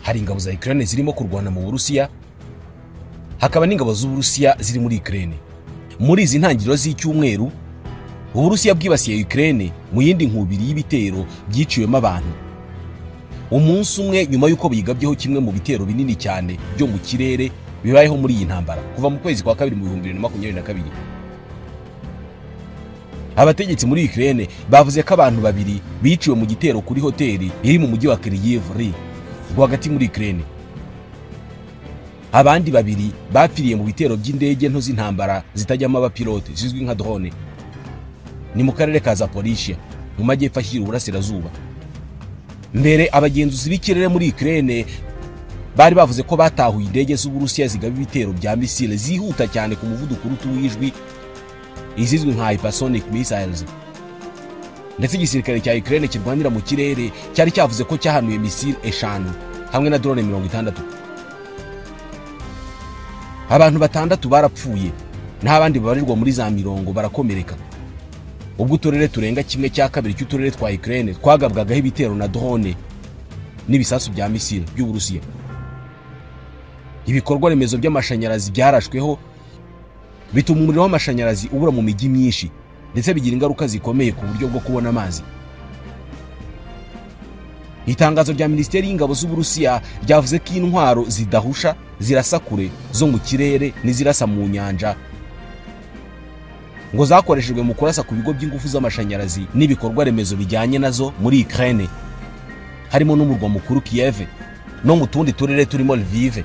Hari ingabo za Ukraine zirimo kurwana mu Burusiya, hakaba n'ingabo z'Uburusiya ziri muri Ukraine. Muri izi ntangiriro z'icyumweru, Uburusiya bwibasiye Ukraine mu yindi nkubiri y'ibitero byiciwemo abantu. Umunsi umwe nyuma y'uko bigabyeho kimwe mu bitero binini cyane byo mu kirere bibayeho muri iyi ntambara kuva mu kwezi kwa kabiri mu 2022. Abategetsi muri Ukraine bavuze ko abantu babiri biciwe mu gitero kuri hoteli iri mu mujyi wa Kyiv rwagati muri Ukraine. Abandi babiri bapfiriye mu bitero by'indege nto z'intambara zitajyamo abapilote zizwi nka drone. Ni mu karere ka Zaporizhia mu majyepfo ashyira uburasirazuba. Mbere abagenzuzi b'ikirere muri Ukraine bari bavuze ko batahuye indege z'Uburusiya zigaba ibitero bya misile zihuta cyane ku muvuduko uruta uw'ijwi, izizwi nka hypersonic missiles. Ndetse igisirikare cya Ukraine kirwanira mu kirere cyari cyavuze ko cyahanuye misile 5 hamwe na drone 60. Abantu 6 barapfuye n'abandi babarirwa muri za mirongo barakomereka. Ubwo uturere turenga 1/2 cy'uturere twa Ukraine twagabwagaho ibitero na drone n'ibisasu bya misile by'Uburusiya. Ibikorwa remezo by'amashanyarazi byarashweho bituma umuriro w'amashanyarazi ubura mu mijyi myinshi, ndetse bigira ingaruka zikomeye ku buryo bwo kubona amazi. Itangazo rya Minisiteri y'Ingabo z'Uburusiya ryavuze ko intwaro zidahusha zirasa kure zo mu kirere n'izirasa mu nyanja ngo zakoreshejwe mu kurasa ku bigo by'ingufu z'amashanyarazi n'ibikorwa remezo bijyanye nazo muri Ukraine, harimo n'umurwa mukuru Kiev no mu tundi turere turimo Lviv,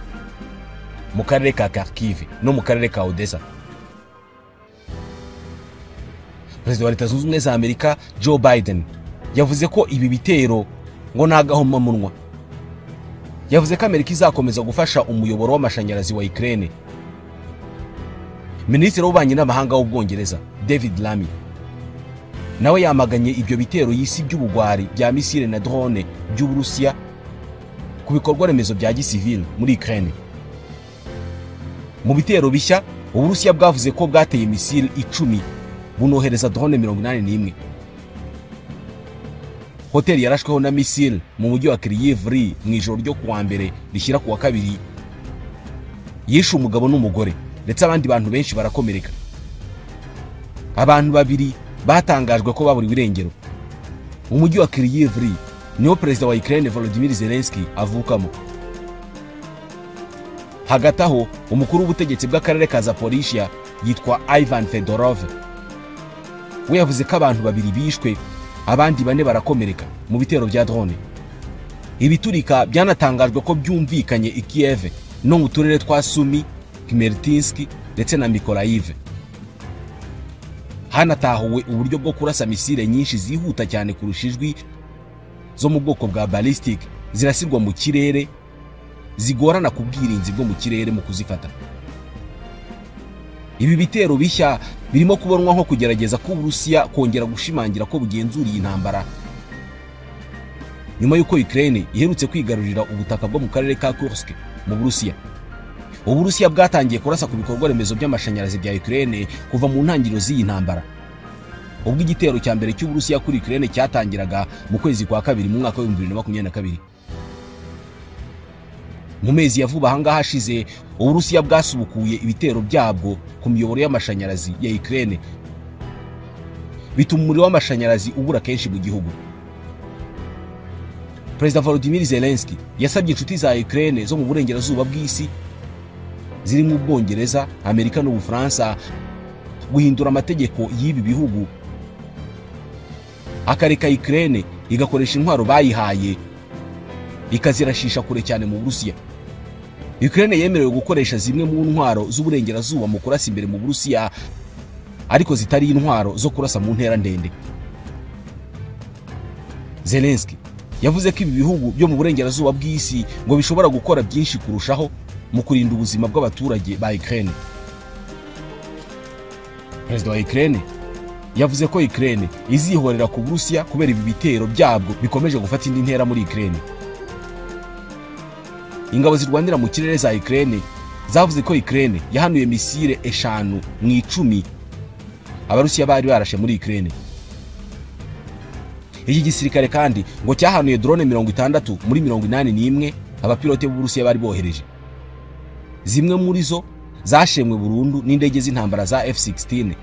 mu karere ka Kharkiv no mu karere ka Odessa. Perezida wa Leta Zunze Ubumwe za Amerika Joe Biden yavuze ko ibi bitero ngo nagahomamunwa. Yavuze ko Amerika izakomeza gufasha umuyoboro w'amashanyarazi wa Ukraine. Minisitiri w'Ububanyi n'Amahanga w'Ubwongereza David Lammy nawe yamaganye ibyo bitero y'isi by'ubugwari bya misile na drone by'Uburusiya ku bikorwa remezo bya gisivile muri Ukraine. Mu bitero bishya, Uburusiya bwavuze ko bwateye misile 10 bunohereza drone 81. Hoteli yarashweho na misile mu mujyi wa Kyiv mu ijoro ryo kuwa mbere rishyira kuwa kabiri yishe umugabo n'umugore, ndetse abandi bantu benshi barakomereka. Abantu babiri batangajwe ko baburiwe irengero. Umujyi wa Kyiv niwo perezida wa Ukraine Volodymyr Zelensky avukamo. Hagati aho, umukuru w'ubutegetsi bw'akarere ka Zaporizhia yitwa Ivan Fedorov we yavuze ko abantu babiri bishwe, abandi 4 barakomereka mu bitero bya drone. Ibiturika byanatangajwe ko byumvikanye i Kiev no mu turere twa Sumi, Khmelnytsky ndetse na Mykolaiv. Hanatahuwe uburyo bwo kurasa misile nyinshi zihuta cyane kurusha ijwi zo mu bwoko bwa ballistic zirasirwa mu kirere, zigorana ku bwirinzi bwo mu kirere mu kuzifata. Ibi bitero bishya birimo kubonwa nko kugerageza ko Uburusiya kongera gushimangira ko bugenzuriye intambara nyuma y'uko Ukraine iherutse kwigarurira ubutaka bwo mu karere ka Kursk mu Burusiya. Uburusiya bwatangiye kurasa ku bikorwa remezo by'amashanyarazi bya Ukraine kuva mu ntangiriro z'iyi ntambara. Ubwo igitero cya mbere cy'Uburusiya kuri Ukraine cyatangiraga mu kwezi kwa kabiri mu mwaka wa 2022. Mu mezi ya vuba ahangaha hashize, Uburusiya bwasubukuye ibitero byabwo ku miyoboro y'amashanyarazi ya Ukraine, bituma umuriro w'amashanyarazi ubura kenshi mu gihugu. Perezida Volodymyr Zelensky yasabye inshuti za Ukraine zo mu burengerazuba bw'isi zirimo Ubwongereza, Amerika n'Ubufaransa guhindura amategeko y'ibi bihugu, akareka Ukraine igakoresha intwaro bayihaye ikazirashisha kure cyane mu Burusiya. Ukraine yemerewe gukoresha zimwe mu ntwaro z'uburengerazuba mu kurasa imbere mu Burusiya, ariko zitari intwaro zo kurasa mu ntera ndende. Zelensky yavuze ko ibi bihugu byo mu burengerazuba bw'isi ngo bishobora gukora byinshi kurushaho mu kurinda ubuzima bw'abaturage ba Ukraine. Perezida wa Ukraine yavuze ko Ukraine izihorera ku Burusiya kubera ibi bitero byabwo bikomeje gufata indi ntera muri Ukraine. Ingabo zirwanira mu kirere za Ukraine zavuze ko Ukraine yahanuye misile 5 mu 10 Abarusiya bari barashe muri Ukraine. Iki gisirikare kandi ngo cyahanuye drone 60 muri 81 abapilote b'Uburusiya bari bohereje. Zimwe muri zo zashemwe burundu n'indege z'intambara za F-16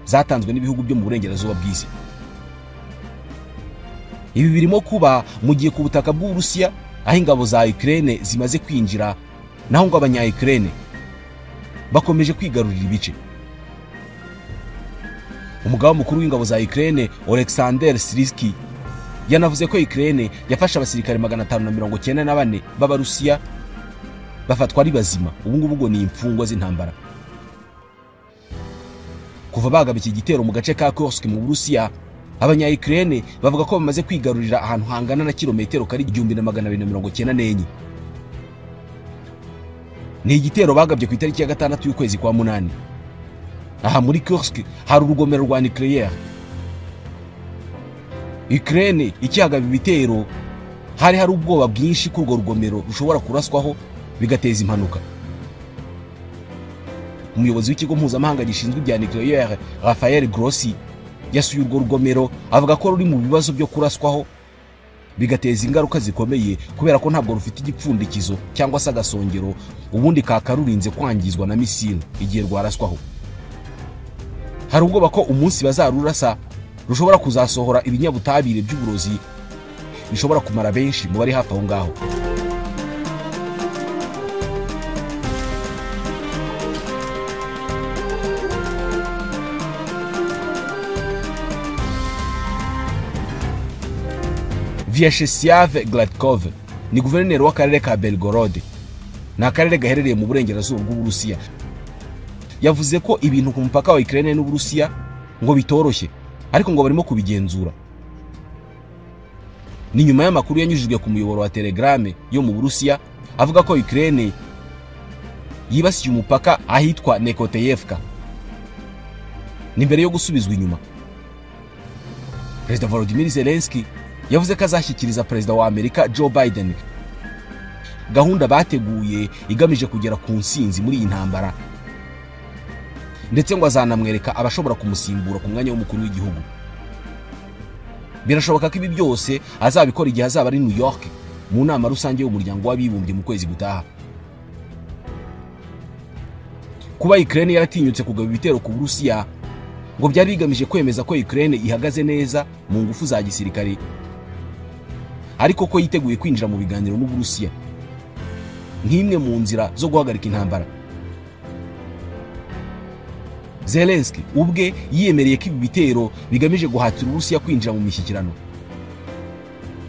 zatanzwe n'ibihugu byo mu burengerazuba bw'isi. Ibi birimo kuba mu gihe ku butaka bw'Uburusiya aho ingabo za Ukraine zimaze kwinjira, naho ngo abanya Ukraine bakomeje kwigarurira ibice. Umugaba mukuru w'ingabo za Ukraine Oleksandr Syrskyi yanavuze ko Ukraine yafashe abasirikare 594 b'Abarusiya bafatwa ari bazima, ubu ngubu ngo ni imfungwa z'intambara. Kuva bagaba iki gitero mu gace ka Kursk mu Burusiya, abanya Ukraine bavuga ko bamaze kwigarurira ahantu hangana na kilometero kari 1294. Ni igitero bagabye ku itariki ya 6 y'ukwezi kwa 8. Aha muri Kursk hari urugomero rwa nucléaire. Ukraine ikihagaba ibitero hari ubwoba bwinshi ko urwo rugomero rushobora kuraswaho bigateza impanuka. Umuyobozi w'ikigo mpuzamahanga gishinzwe ibya nucléaire Rafael Grossi yasuye urwo rugomero avuga ko ruri mu bibazo byo kuraswaho bigateza ingaruka zikomeye kubera ko ntabwo rufite igipfundikizo cyangwa se agasongero ubundi kakarurinze kwangizwa na misile igihe rwaraswaho. Hari ubwoba ko umunsi bazarurasa rushobora kuzasohora ibinyabutabire by'uburozi bishobora kumara benshi mu bari hafi aho ngaho. Vyacheslav Gladkov ni guverineri w'akarere ka Belgorod, ni akarere gaherereye mu burengerazuba bw'Uburusiya. Yavuze ko ibintu ku mupaka wa Ukraine n'Uburusiya ngo bitoroshye, ariko ngo barimo kubigenzura. Ni nyuma y'amakuru yanyujijwe ku muyoboro wa Telegram yo mu Burusiya avuga ko Ukraine yibasiye umupaka ahitwa Nekoteyevka. Ni mbere yo gusubizwa inyuma. Perezida Volodymyr Zelensky yavuze ko azashyikiriza Perezida wa Amerika Joe Biden gahunda bateguye igamije kugera ku nsinzi muri iyi ntambara, ndetse ngo azanamwereka abashobora kumusimbura ku mwanya w'umukuru w'igihugu. Birashoboka ko ibi byose azabikora igihe azaba ari New York mu nama rusange y'umuryango w'abibumbye mu kwezi gutaha. Kuba Ukraine yaratinyutse kugaba ibitero ku Burusiya ngo byari bigamije kwemeza ko Ukraine ihagaze neza mu ngufu za gisirikare, ariko ko yiteguye kwinjira mu biganiro n'Uburusiya nk'imwe mu nzira zo guhagarika intambara. Zelensky ubwe yiyemereye ko ibi bitero bigamije guhatira Uburusiya kwinjira mu mishyikirano.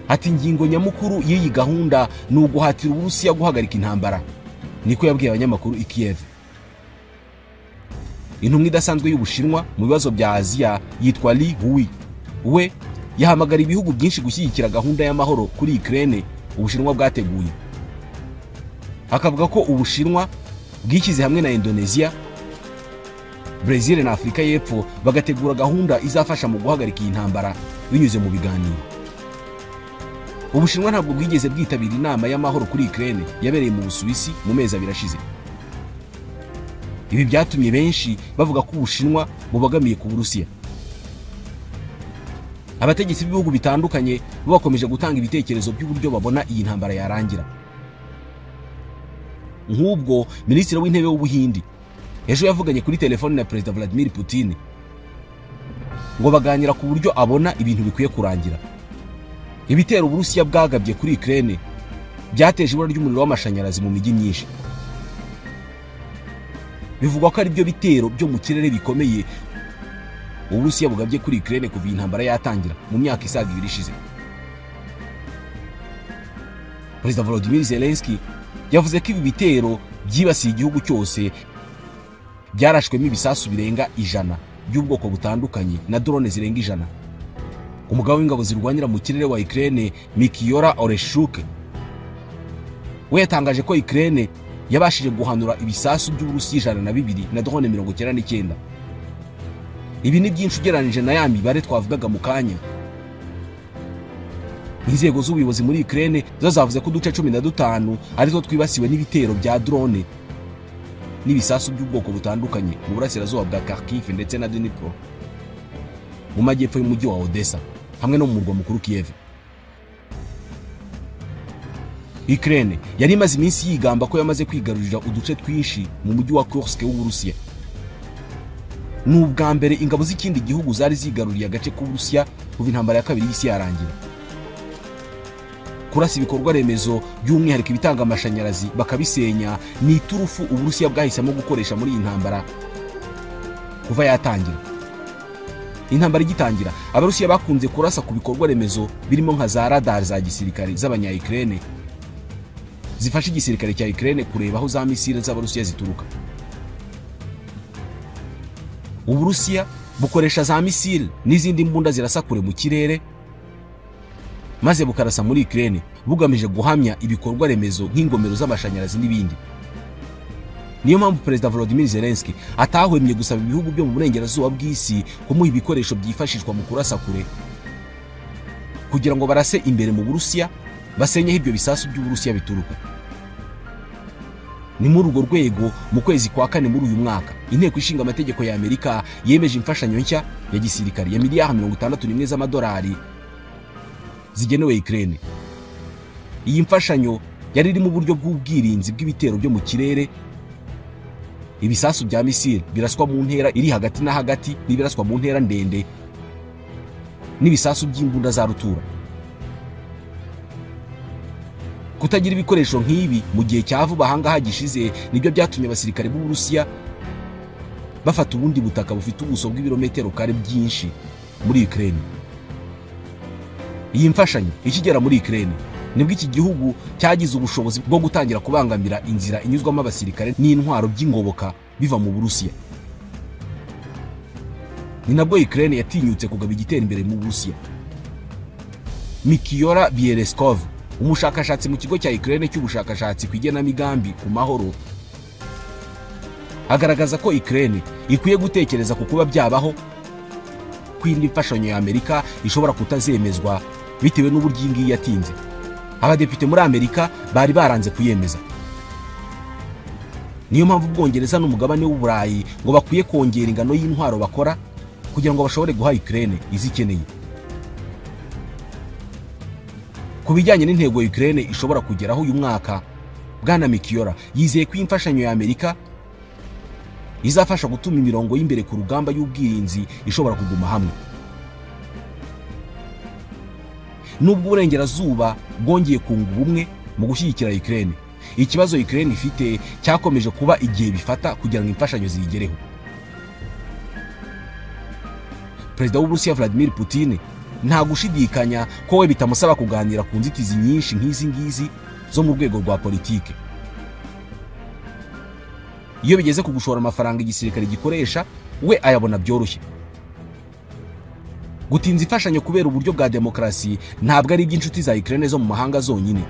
Ati ingingo nyamukuru y'iyi gahunda ni uguhatira Uburusiya guhagarika intambara, niko yabwiye abanyamakuru i Kiev. Intumwa idasanzwe y'Ubushinwa mu bibazo bya Aziya yitwa Li Hui we yahamagara ibihugu byinshi gushyigikira gahunda y'amahoro kuri Ukraine Ubushinwa bwateguye. Akavuga ko Ubushinwa bwishyize hamwe na Indonesia, Brazil na Afrika y'Epfo bagategura gahunda izafasha mu guhagarika iyi ntambara binyuze mu biganiro. Ubushinwa ntabwo bwigeze bwitabira inama y'amahoro kuri Ukraine yabereye mu Busuwisi mu mezi abiri ashize. Ibi byatumye benshi bavuga ko Ubushinwa bubagamiye ku Burusiya. Abategetsi b'ibihugu bitandukanye bakomeje gutanga ibitekerezo by'uburyo babona iyi ntambara yarangira. Nk'ubwo Minisitiri w'Intebe w'Ubuhindi ejo yavuganye kuri telefone na Perezida Vladimir Putin ngo baganira ku buryo abona ibintu bikwiye kurangira. Ibitero Uburusiya bwagabye kuri Ukraine byateje ibura ry'umuriro w'amashanyarazi mu mijyi myinshi. Bivugwa ko ari byo bitero byo mu kirere bikomeye Uburusiya bugabye kuri Ukraine kuva intambara yatangira mu myaka isaga ibiri ishize. Perezida Volodymyr Zelensky yavuze ko ibi bitero byibasiye igihugu cyose byarashwemo ibisasu birenga 100 by'ubwoko butandukanye na drone zirenga 100. Umugabo w'ingabo zirwanira mu kirere wa Ukraine Mykola Oleshchuk we yatangaje ko Ukraine yabashije guhanura ibisasu by'Uburusiya 102 na drone 99. Ibi ni byinshi ugereranije na ya mibare twavugaga mu kanya. Inzego z'ubuyobozi muri Ukraine zo zavuze ko uduce 15 arizo twibasiwe n'ibitero bya drone n'ibisasu by'ubwoko butandukanye mu burasirazuba bwa Kharkiv ndetse na Dnipro, mu majyepfo y'umujyi wa Odessa hamwe no mu murwa mukuru Kiev. Ukraine yari imaze iminsi yigamba ko yamaze kwigarurira uduce twinshi mu mujyi wa Kursk w'Uburusiya. Ni ubwa mbere ingabo z'ikindi gihugu zari zigaruriye agace k'Uburusiya kuva intambara ya kabiri y'isi yarangira. Kurasa ibikorwa remezo by'umwihariko ibitanga amashanyarazi bakabisenya ni iturufu Uburusiya bwahisemo gukoresha muri iyi ntambara kuva yatangira. Intambara igitangira, Abarusiya bakunze kurasa ku bikorwa remezo birimo nka za radar za gisirikare z'abanya-Ukraine zifasha igisirikare cya Ukraine kureba aho za misile z'Abarusiya zituruka. Uburusiya bukoresha za misile n'izindi mbunda zirasa kure mu kirere maze bukarasa muri Ukraine bugamije guhamya ibikorwa remezo nk'ingomero z'amashanyarazi n'ibindi. Niyo mpamvu Perezida Volodymyr Zelensky atahwemye gusaba ibihugu byo mu burengerazuba bw'isi kumuha ibikoresho byifashishwa mu kurasa kure kugira ngo barase imbere mu Burusiya basenyeho ibyo bisasu by'Uburusiya bituruka. Ni muri urwo rwego mu kwezi kwa kane muri uyu mwaka inteko ishinga amategeko ya Amerika yemeje imfashanyo nshya ya gisirikare ya miliyari 61 z'amadolari zigenewe Ukraine. Iyi mfashanyo yari iri mu buryo bw'ubwirinzi bw'ibitero byo mu kirere, ibisasu bya misile biraswa mu ntera iri hagati na hagati n'ibiraswa mu ntera ndende n'ibisasu by'imbunda za rutura. Kutagira ibikoresho nk'ibi mu gihe cya vuba ahangaha gishize nibyo byatumye abasirikare b'Uburusiya bafata ubundi butaka bufite ubuso bw'ibirometero kare byinshi muri Ukraine. Iyi mfashanyo ikigera muri Ukraine nibwo iki gihugu cyagize ubushobozi bwo gutangira kubangamira inzira inyuzwamo abasirikare n'intwaro by'ingoboka biva mu Burusiya. Ni nabwo Ukraine yatinyutse kugaba igitero imbere mu Burusiya. Mikiyora Biereskov, umushakashatsi mu kigo cya Ukraine cy'ubushakashatsi ku igenamigambi ku mahoro, agaragaza ko Ukraine ikwiye gutekereza ku kuba byabaho ko indi mfashanyo ya Amerika ishobora kutazemezwa bitewe n'uburyo iyi ngiyi yatinze. Abadepite muri Amerika bari baranze kuyemeza. Niyo mpamvu Ubwongereza n'umugabane w'Uburayi ngo bakwiye kongera ingano y'intwaro bakora kugira ngo bashobore guha Ukraine izikeneye. Ku bijyanye n'intego Ukraine ishobora kugeraho uyu mwaka, Bwana Mikiyora yizeye ko imfashanyo ya Amerika izafasha gutuma imirongo y'imbere ku rugamba y'ubwirinzi ishobora kuguma hamwe. Nubwo uburengerazuba bwongeye kunga ubumwe mu gushyigikira Ukraine, ikibazo Ukraine ifite cyakomeje kuba igihe bifata kugira ngo imfashanyo ziyigereho. Perezida w'Uburusiya Vladimir Putin nta gushidikanya ko we bitamusaba kuganira ku nzitizi nyinshi nk'izi ngizi zo mu rwego rwa politike. Iyo bigeze ku gushora amafaranga igisirikare gikoresha, we ayabona byoroshye. Gutinza imfashanyo kubera uburyo bwa demokarasi ntabwo ari iby'inshuti za Ukraine zo mu mahanga zonyine.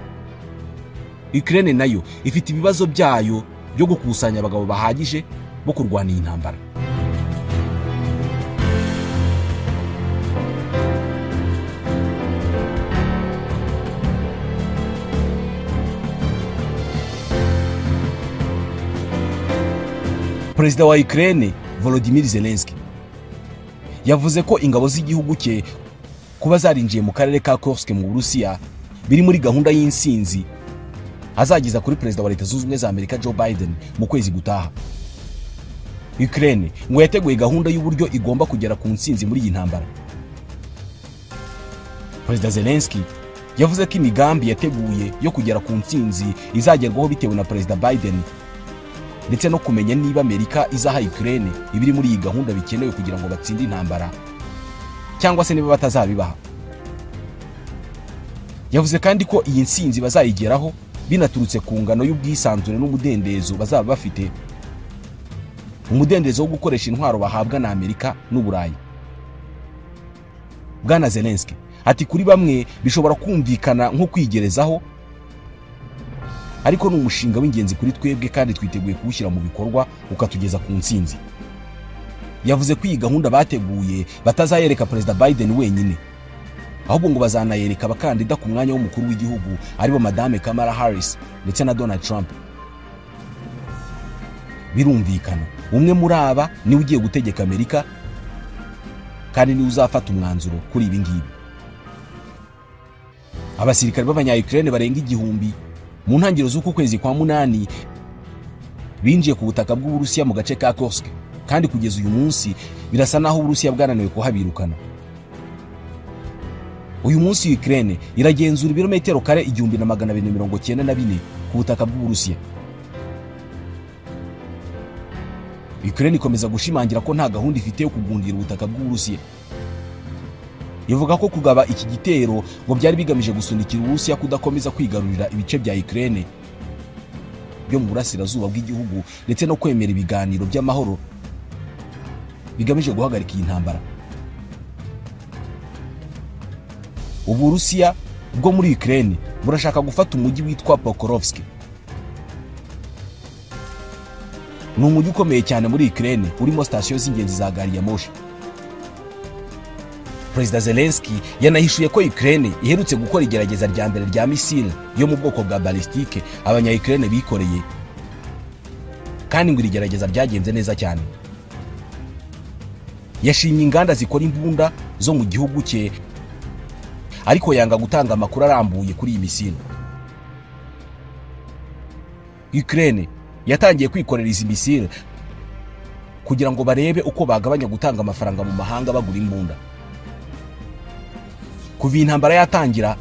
Ukraine nayo ifite ibibazo byayo byo gukusanya abagabo bahagije bo kurwana iyi ntambara. Perezida wa Ukraine Volodymyr Zelensky yavuze ko ingabo z'igihugu cye kuba zarinjiye mu karere ka Kursk mu Burusiya biri muri gahunda y'insinzi azageza kuri Perezida wa Leta Zunze Ubumwe za Amerika Joe Biden mu kwezi gutaha. Ukraine ngo yateguye gahunda y'uburyo igomba kugera ku nsinzi muri iyi ntambara. Perezida Zelensky yavuze ko imigambi yateguye yo kugera ku nsinzi izagerwaho bitewe na Perezida Biden ndetse no kumenya niba Amerika izaha Ukraine ibiri muri iyi gahunda bikenewe kugira ngo batsinde intambara cyangwa se niba batazabibaha. Yavuze kandi ko iyi nsinzi bazayigeraho binaturutse ku ngano y'ubwisanzure n'umudendezo bazaba bafite, umudendezo wo gukoresha intwaro bahabwa na Amerika n'Uburayi. Bwana Zelensky ati kuri bamwe bishobora kumvikana nko kwigerezaho, ariko ni umushinga w'ingenzi kuri twebwe kandi twiteguye kuwushyira mu bikorwa ukatugeza ku nsinzi. Yavuze ko iyi gahunda bateguye batazayereka Perezida Biden wenyine, ahubwo ngo bazanayereka abakandida ku mwanya w'umukuru w'igihugu aribo Madame Kamala Harris ndetse na Donald Trump. Birumvikana umwe muri aba niwe ugiye gutegeka Amerika kandi niwe uzafata umwanzuro kuri ibi ngibi. Abasirikare b'abanya-Ukraine barenga 1000 Mu ntangiriro z'uku kwezi kwa 8 binjiye ku butaka bw'Uburusiya mu gace ka Kursk, kandi kugeza uyu munsi birasa naho Uburusiya bwananiwe kuhabirukana. Uyu munsi Ukraine iragenzura ibirometero kare 1294 ku butaka bw'Uburusiya. Ukraine ikomeza gushimangira ko nta gahunda ifite yo kugundira ubutaka bw'Uburusiya. Ivuga ko kugaba iki gitero ngo byari bigamije gusunikira Uburusiya kudakomeza kwigarurira ibice bya Ukraine byo mu burasirazuba bw'igihugu, ndetse no kwemera ibiganiro by'amahoro bigamije guhagarika iyi ntambara. Uburusiya bwo muri Ukraine burashaka gufata umujyi witwa Pokrovsk. Ni umujyi ukomeye cyane muri Ukraine, urimo sitasiyo z'ingenzi za gari ya moshi. Perezida Zelensky yanahishuye ko Ukraine iherutse gukora igerageza rya mbere rya misile yo mu bwoko bwa balistike abanya Ukraine bikoreye, kandi ngo iri gerageza ryagenze neza cyane. Yashimye inganda zikora imbunda zo mu gihugu cye, ariko yanga gutanga amakuru arambuye kuri iyi misile. Ukraine yatangiye kwikorera izi misile kugira ngo barebe uko bagabanya gutanga amafaranga mu mahanga bagura imbunda. Kuva intambara yatangira,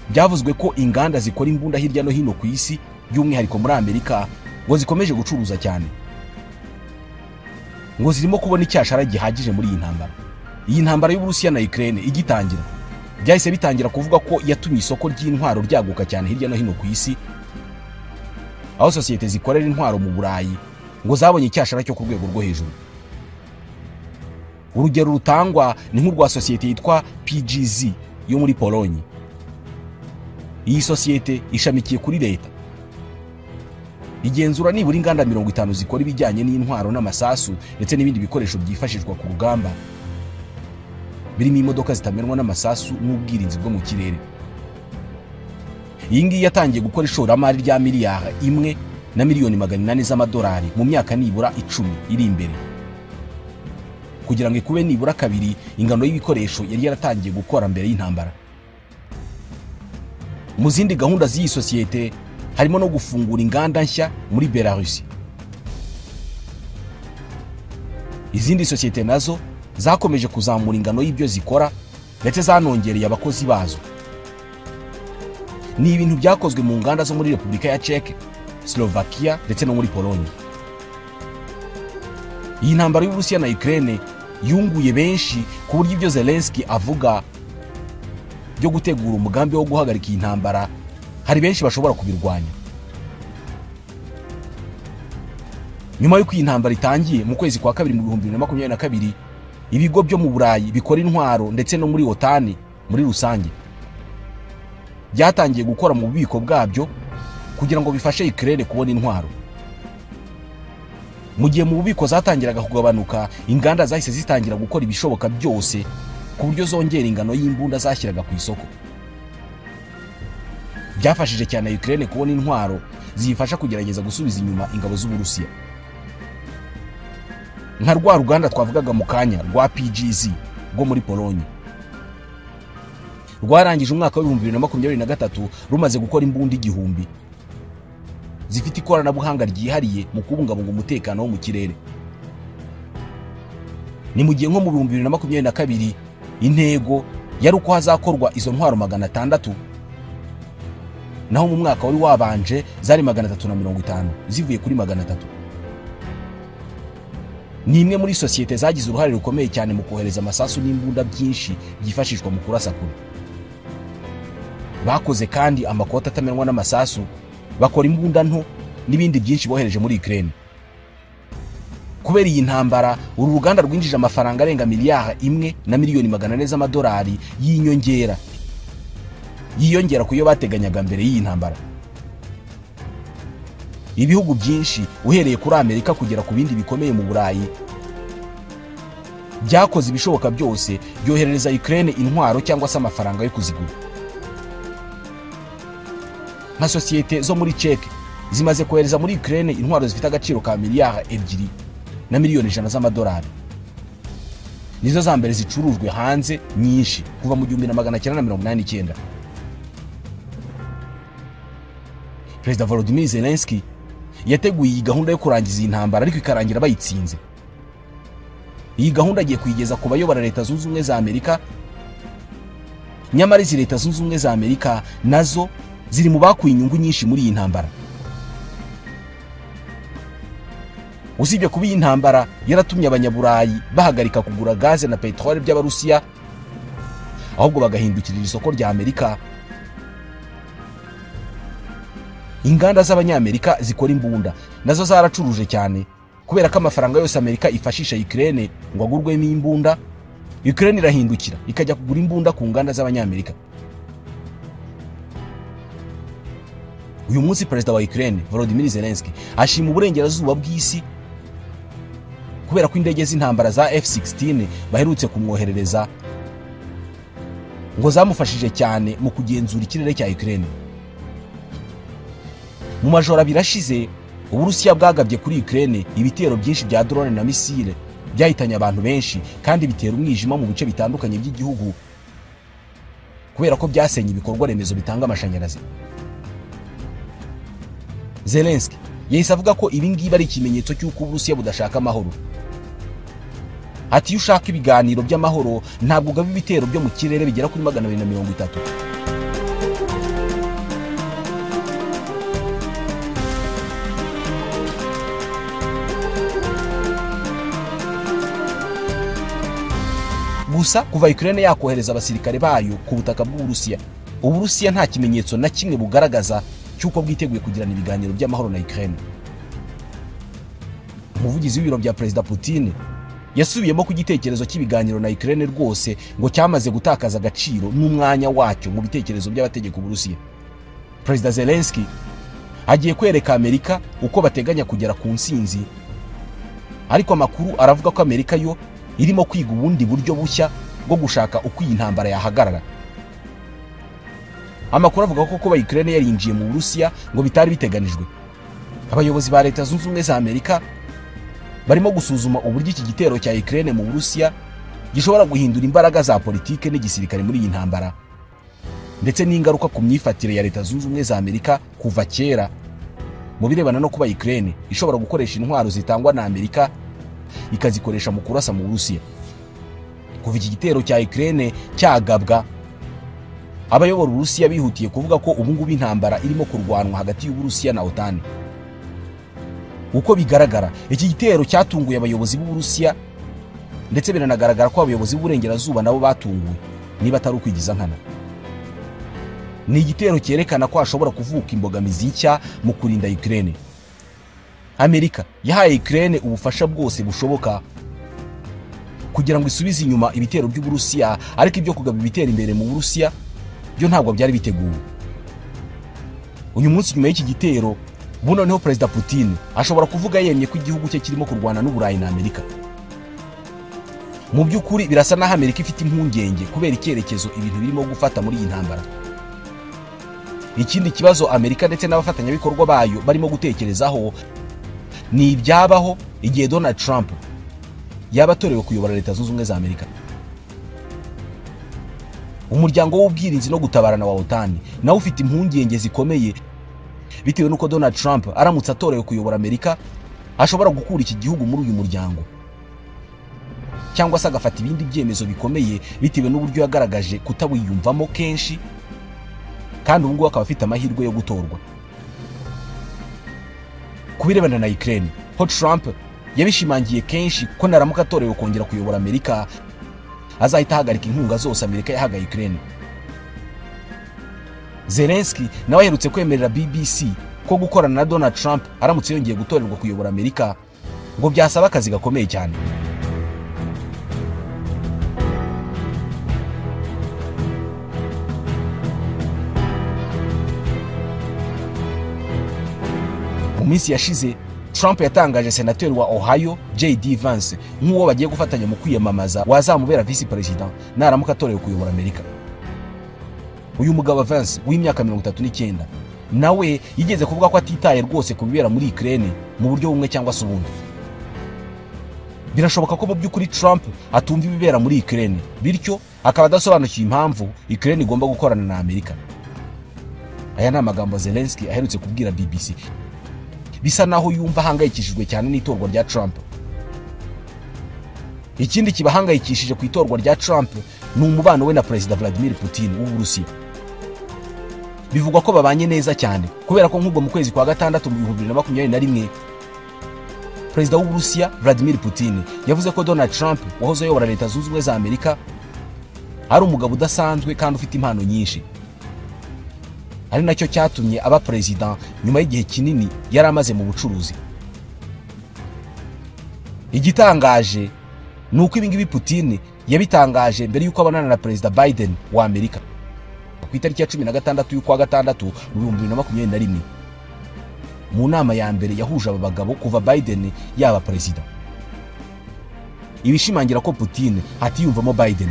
byavuzwe ko inganda zikora imbunda hirya no hino ku isi, by'umwihariko muri Amerika, ngo zikomeje gucuruza cyane, ngo zirimo kubona icyashara gihagije muri iyi ntambara. Iyi ntambara y'Uburusiya na Ukraine igitangira, byahise bitangira kuvuga ko yatumye isoko ry'intwaro ryaguka cyane hirya no hino ku isi, aho sosiyete zikorera intwaro mu Burayi ngo zabonye icyashara cyo ku rwego rwo hejuru. Urugero rutangwa ni nk'urwa sosiyete yitwa PGZ yo muri Polonye. Iyi sosiyete ishamikiye kuri leta, igenzura nibura inganda 50 zikora ibijyanye n'intwaro n'amasasu ndetse n'ibindi bikoresho byifashishwa ku rugamba, birimo imodoka zitamenwa n'amasasu n'ubwirinzi bwo mu kirere. Iyi ngiyi yatangiye gukora ishoramari rya miliyari 1 na miliyoni 800 z'amadolari mu myaka nibura 10 iri imbere, kugira ngo ikube nibura kabiri ingano y'ibikoresho yari yaratangiye gukora mbere y'intambara. Mu zindi gahunda z'iyi sosiyete harimo no gufungura inganda nshya muri Belarus. Izindi sosiyete nazo zakomeje kuzamura ingano y'ibyo zikora, ndetse zanongereye abakozi bazo. Ni ibintu byakozwe mu nganda zo muri Repubulika ya Czech, Slovakia ndetse no muri Pologne. Iyi ntambara y'Uburusiya na Ukraine yunguye benshi ku buryo ibyo Zelensky avuga byo gutegura umugambi wo guhagarika iyi ntambara hari benshi bashobora kubirwanya. Nyuma y'uko iyi ntambara itangiye mu kwezi kwa 2 mu 2022, ibigo byo mu Burayi bikora intwaro ndetse no muri OTAN muri rusange byatangiye gukora mu bubiko bwabyo kugira ngo bifashe Ukraine kubona intwaro. Mu gihe mu bubiko zatangiraga kugabanuka, inganda zahise zitangira gukora ibishoboka byose ku buryo zongera ingano y'imbunda zashyiraga ku isoko. Byafashije cyane Ukraine kubona intwaro ziyifasha kugerageza gusubiza inyuma ingabo z'Uburusiya. Nka rwa ruganda twavugaga mu kanya rwa PGZ rwo muri Polonye, rwarangije umwaka wa 2023 rumaze gukora imbunda 1000 zifite ikoranabuhanga ryihariye mu kubungabunga umutekano wo mu kirere. Ni mu gihe nko mu 2022 intego yari uko hazakorwa izo ntwaro 600, naho mu mwaka wari wabanje zari 350 zivuye kuri 300. Ni imwe muri sosiyete zagize uruhare rukomeye cyane mu kohereza amasasu n'imbunda byinshi byifashishwa mu kurasa kure. Bakoze kandi amakota atamenwa n'amasasu, bakora imbunda nto n'ibindi byinshi bohereje muri Ukraine. Kubera iyi ntambara, uru ruganda rwinjije amafaranga arenga miliyari 1 na miliyoni 400 z'amadolari y'inyongera, yiyongera ku yo bateganyaga mbere y'iyi ntambara. Ibihugu byinshi uhereye kuri Amerika kugera ku bindi bikomeye mu Burayi byakoze ibishoboka byose byoherereza Ukraine intwaro cyangwa se amafaranga yo kuzigura. Nka sosiyete zo muri Czech zimaze kohereza muri Ukraine intwaro zifite agaciro ka miliyari 2 na miliyoni 100 z'amadolari. Nizo za mbere zicurujwe hanze nyinshi kuva mu 1989. Perezida Volodymyr Zelensky yateguye iyi gahunda yo kurangiza iyi ntambara, ariko ikarangira bayitsinze. Iyi gahunda agiye kuyigeza ku bayobora Leta Zunze Ubumwe za Amerika. Nyamara izi Leta Zunze Ubumwe za Amerika nazo ziri mu bakuye inyungu nyinshi muri iyi ntambara. Usibye kuba iyi ntambara yaratumye abanyaburayi bahagarika kugura gaze na peteroli by'Abarusiya, ahubwo bagahindukirira isoko rya Amerika, inganda z'Abanyamerika zikora imbunda nazo zaracuruje cyane, kubera ko amafaranga yose Amerika ifashisha Ukraine ngo agurwemo imbunda, Ukraine irahindukira ikajya kugura imbunda ku nganda z'Abanyamerika. Uyu munsi Perezida wa Ukraine Volodymyr Zelensky ashima uburengerazuba bw'isi kubera ko indege z'intambara za F-16 baherutse kumwoherereza ngo zamufashije cyane mu kugenzura ikirere cya Ukraine. Mu majoro abiri ashize, Uburusiya bwagabye kuri Ukraine ibitero byinshi bya drone na misile byahitanye abantu benshi kandi bitera umwijima mu bice bitandukanye by'igihugu, kubera ko byasenye ibikorwa remezo bitanga amashanyarazi. Zelensky yahise avuga ko ibi ngibi ari ikimenyetso cy'uko Uburusiya budashaka amahoro. Ati: iyo ushaka ibiganiro by'amahoro ntabwo ugaba ibitero byo mu kirere bigera kuri 230. Gusa kuva Ukraine yakohereza abasirikare bayo ku butaka bw'Uburusiya, Uburusiya nta kimenyetso na kimwe bugaragaza cy'uko bwiteguye kugirana ibiganiro by'amahoro na Ukraine. Umuvugizi w'ibiro bya Perezida Putin yasubiyemo ku gitekerezo cy'ibiganiro na Ukraine rwose ngo cyamaze gutakaza agaciro n'umwanya wacyo mu bitekerezo by'abategeka Uburusiya. Perezida Zelensky agiye kwereka Amerika uko bateganya kugera ku nsinzi, ariko amakuru aravuga ko Amerika yo irimo kwiga ubundi buryo bushya bwo gushaka uko iyi ntambara yahagarara. Amakuru avuga ko kuba Ukraine yarinjiye mu Burusiya ngo bitari biteganijwe. Abayobozi ba Leta Zunze Ubumwe za Amerika barimo gusuzuma uburyo iki gitero cya Ukraine mu Burusiya gishobora guhindura imbaraga za politike n'igisirikare muri iyi ntambara, ndetse n'ingaruka ku myifatire ya Leta Zunze Ubumwe za Amerika kuva kera mu birebana no kuba Ukraine ishobora gukoresha intwaro zitangwa na Amerika ikazikoresha mu kurasa mu Burusiya. Kuva iki gitero cya Ukraine cyagabwa, abayobora Uburusiya bihutiye kuvuga ko ubu ngubu intambara irimo kurwanwa hagati y'Uburusiya na OTAN. Uko bigaragara, iki gitero cyatunguye abayobozi b'Uburusiya, ndetse biranagaragara ko abayobozi b'Uburengerazuba nabo batunguwe, niba atari ukwigiza nkana. Ni igitero cyerekana ko hashobora kuvuka imbogamizi nshya mu kurinda Ukraine. Amerika yahaye Ukraine ubufasha bwose bushoboka kugira ngo isubize inyuma ibitero by'Uburusiya, ariko ibyo kugaba ibitero imbere mu Burusiya byo ntabwo byari biteguwe. Uyu munsi nyuma y'iki gitero, buno niho Perezida Putin ashobora kuvuga yemye ko igihugu cye kirimo kurwana n'Uburayi na Amerika. Mu by'ukuri birasa naho Amerika ifite impungenge kubera icyerekezo ibintu birimo gufata muri iyi ntambara. Ikindi kibazo Amerika ndetse n'abafatanyabikorwa bayo barimo gutekerezaho ni ibyabaho igihe Donald Trump yaba atorewe kuyobora Leta Zunze Ubumwe za Amerika. Umuryango w'ubwirinzi no gutabarana wa OTAN nawe ufite impungenge zikomeye bitewe n'uko Donald Trump aramutse atorewe kuyobora Amerika ashobora gukura iki gihugu muri uyu muryango, cyangwa se agafata ibindi byemezo bikomeye bitewe n'uburyo yagaragaje kutabiyumvamo kenshi, kandi ubu ngubu akaba afite amahirwe yo gutorwa. Ku birebana na Ukraine, ho Trump yabishimangiye kenshi ko naramuka atorewe kongera kuyobora Amerika azahita ahagarika inkunga zose Amerika yahaga Ukraine. Zelensky nawe aherutse kwemerera BBC ko gukorana na Donald Trump aramutse yongeye gutorerwa kuyobora Amerika ngo byasaba akazi gakomeye cyane. Mu minsi yashize, Trump yatangaje senateri wa Ohio J.D. Vance nk'uwo bagiye gufatanya mu kwiyamamaza wazamubera vice president naramuka atorewe kuyobora Amerika. Uyu mugabo Vance w'imyaka 39 nawe yigeze kuvuga ko atitaye rwose ku bibera muri Ukraine mu buryo bumwe cyangwa se ubundi. Birashoboka ko mu by'ukuri Trump atumva ibibera muri Ukraine, bityo akaba adasobanukiwe impamvu Ukraine igomba gukorana na Amerika. Aya ni amagambo Zelensky aherutse kubwira BBC, bisa naho yumva ahangayikishijwe cyane n'itorwa rya Trump. Ikindi kibahangayikishije ku itorwa rya Trump ni umubano we na Perezida Vladimir Putin w'Uburusiya. Bivugwa ko babanye neza cyane kubera ko nk'ubwo mu kwezi kwa gatandatu mu 2021 Perezida w'Uburusiya Vladimir Putin yavuze ko Donald Trump wahoze ayobora Leta Zunze Ubumwe za Amerika ari umugabo udasanzwe kandi ufite impano nyinshi, ari nacyo cyatumye aba perezida nyuma y'igihe kinini yari amaze mu bucuruzi. Igitangaje ni uko ibi ngibi Putin yabitangaje mbere y'uko abonana na Perezida Biden wa Amerika ku itariki ya 16 y'ukwa gatandatu mu 2021, mu nama ya mbere yahuje aba bagabo kuva Biden yaba perezida. Ibishimangira ko Putin atiyumvamo Biden.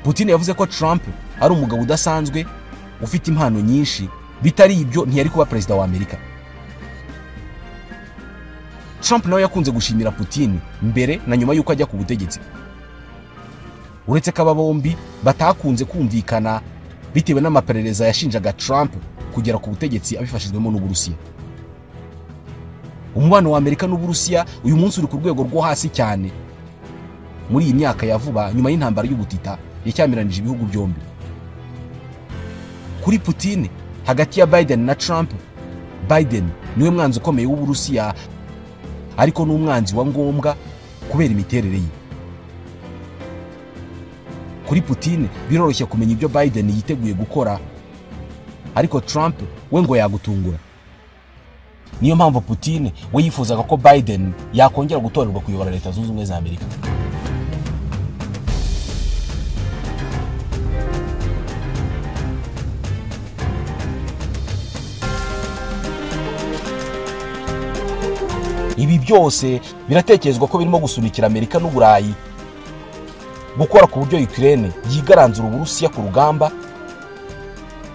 Putin yavuze ko Trump ari umugabo udasanzwe ufite impano nyinshi, bitari ibyo ntiyari kuba perezida wa Amerika. Trump nawe yakunze gushimira Putin mbere na nyuma y'uko ajya ku butegetsi, uretse ko aba bombi batakunze kumvikana bitewe n'amaperereza yashinjaga Trump kugera ku butegetsi abifashijwemo n'Uburusiya. Umubano wa Amerika n'Uburusiya uyu munsi uri ku rwego rwo hasi cyane muri iyi myaka ya vuba nyuma y'intambara y'ubutita yacyamiranije ibihugu byombi. Kuri Putin, hagati ya Biden na Trump, Biden niwe mwanzi ukomeye w'Uburusiya, ariko n'umwanzi wa ngombwa kubera imiterere ye. Kuri Putin biroroshye kumenya ibyo Biden yiteguye gukora, ariko Trump we ngo yagutungura. Niyo mpamvu Putin we yifuzaga ko Biden yakongera gutorerwa kuyobora Leta Zunze Ubumwe za Amerika. Ibi byose biratekerezwa ko birimo gusunikira Amerika n'Uburayi gukora ku buryo Ukraine yigaranzura Uburusiya ku rugamba,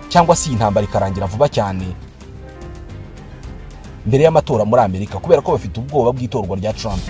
cyangwa se intambara ikarangira vuba cyane mbere y'amatora muri Amerika, kubera ko bafite ubwoba bw'itorwa rya Trump.